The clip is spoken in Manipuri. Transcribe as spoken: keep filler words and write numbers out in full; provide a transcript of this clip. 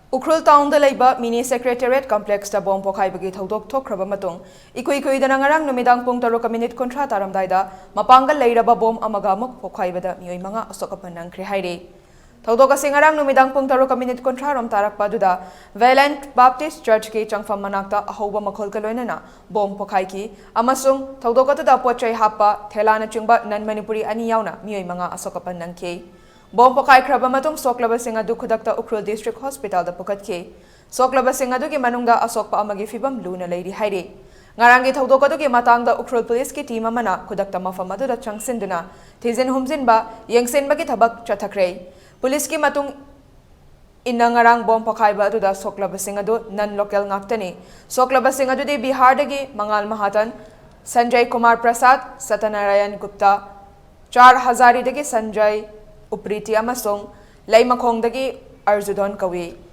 ꯎꯈ꯭ꯔꯨꯜ ꯇꯥꯎꯟꯗ ꯂꯩꯕ ꯃꯤꯅꯤ ꯁꯦꯀ꯭ꯔꯦꯇꯦꯔꯤꯌꯦꯠ ꯀꯝꯄ꯭ꯂꯦꯛꯁꯇ ꯕꯣꯝ ꯄꯣꯈꯥꯏꯕꯒꯤ ꯊꯧꯗꯣꯛ ꯊꯣꯛꯈ꯭ꯔꯕ ꯃꯇꯨꯡ, ꯏꯀꯨꯏ ꯀꯨꯏꯗꯅ ꯉꯔꯥꯡ ꯅꯨꯃꯤꯗꯥꯡ ꯄꯨꯡ ꯇꯔꯨꯛꯀ ꯃꯤꯅꯤꯠ ꯀꯨꯟꯊ꯭ꯔꯥ ꯇꯥꯔꯝꯗꯥꯏꯗ ꯃꯄꯥꯡꯒꯜ ꯂꯩꯔꯕ ꯕꯣꯝ ꯑꯃꯒ ꯑꯃꯨꯛ ꯄꯣꯈꯥꯏꯕꯗ ꯃꯤꯑꯣꯏ ꯃꯉꯥ ꯑꯁꯣꯛ ꯑꯄꯟ ꯅꯪꯈ꯭ꯔꯦ ꯍꯥꯏꯔꯤ꯫ ꯊꯧꯗꯣꯛ ꯑꯁꯤ ꯉꯔꯥꯡ ꯅꯨꯃꯤꯗꯥꯡ ꯄꯨꯡ ꯇꯔꯨꯛꯀ ꯃꯤꯅꯤꯠ ꯀꯨꯟꯊ꯭ꯔꯥ ꯔꯣꯝ ꯇꯥꯔꯛꯄ ꯑꯗꯨꯗ Valiant Baptist Churchꯀꯤ ꯆꯪꯐꯝ ꯃꯅꯥꯛꯇ ꯑꯍꯧꯕ ꯃꯈꯣꯜꯒ ꯂꯣꯏꯅꯅ ꯕꯣꯝ ꯄꯣꯈꯥꯏꯈꯤ ꯑꯃꯁꯨꯡ ꯊꯧꯗꯣꯛ ꯑꯗꯨꯗ ꯄꯣꯠ ꯆꯩ ꯍꯥꯞꯄ ꯊꯦꯂꯥꯅꯆꯤꯡꯕ ꯅꯟ ꯃꯅꯤꯄꯨꯔꯤ ꯑꯅꯤ ꯌꯥꯎꯅ ꯃꯤꯑꯣꯏ ꯃꯉꯥ ꯑꯁꯣꯛ ꯑꯄꯟ ꯅꯪꯈꯤ꯫ ꯕꯣꯝ ꯄꯣꯈꯥꯏꯈ꯭ꯔꯕ ꯃꯇꯨꯡ ꯁꯣꯛꯂꯕꯁꯤꯡ ꯑꯗꯨ ꯈꯨꯗꯛꯇ ꯎꯈ꯭ꯔꯨꯜ ꯗꯤꯁꯇ꯭ꯔꯤꯛ ꯍꯣꯁꯄꯤꯇꯥꯜꯗ ꯄꯨꯈꯠꯈꯤ꯫ ꯁꯣꯛꯂꯕꯁꯤꯡ ꯑꯗꯨꯒꯤ ꯃꯅꯨꯡꯗ ꯑꯁꯣꯛꯄ ꯑꯃꯒꯤ ꯐꯤꯕꯝ ꯂꯨꯅ ꯂꯩꯔꯤ ꯍꯥꯏꯔꯤ꯫ ꯉꯔꯥꯡꯒꯤ ꯊꯧꯗꯣꯛ ꯑꯗꯨꯒꯤ ꯃꯇꯥꯡꯗ ꯎꯈ꯭ꯔꯨꯜ ꯄꯨꯂꯤꯁꯀꯤ ꯇꯤꯝ ꯑꯃꯅ ꯈꯨꯗꯛꯇ ꯃꯐꯝ ꯑꯗꯨꯗ ꯆꯪꯁꯤꯟꯗꯨꯅ ꯊꯤꯖꯤꯟ ꯍꯨꯝꯖꯤꯟꯕ, ꯌꯦꯡꯁꯤꯟꯕꯒꯤ ꯊꯕꯛ ꯆꯠꯊꯈ꯭ꯔꯦ꯫ ꯄꯨꯂꯤꯁꯀꯤ ꯃꯇꯨꯡ ꯏꯟꯅ ꯉꯔꯥꯡ ꯕꯣꯝ ꯄꯣꯈꯥꯏꯕ ꯑꯗꯨꯗ ꯁꯣꯛꯂꯕꯁꯤꯡ ꯑꯗꯨ ꯅꯟ ꯂꯣꯀꯦꯜ ꯉꯥꯛꯇꯅꯤ꯫ ꯁꯣꯛꯂꯕꯁꯤꯡ ꯑꯗꯨꯗꯤ ꯕꯤꯍꯥꯔꯗꯒꯤ ꯃꯉꯥꯜ ꯃꯍꯥꯇꯟ, ꯁꯟꯖꯌ ꯀꯨꯃꯥꯔ ꯄ꯭ꯔꯁꯥꯗ, ꯁꯇꯅꯥꯔꯥꯌꯟ ꯒꯨꯞꯇꯥ, ꯆꯥꯔ ꯍꯖꯥꯔꯤꯗꯒꯤ ꯁꯟꯖꯌ ꯎꯄ꯭ꯔꯤꯇꯤ ꯑꯃꯁꯨꯡ ꯂꯩꯃꯈꯣꯡꯗꯒꯤ ꯑꯔꯖꯨꯗꯣꯟ ꯀꯧꯏ꯫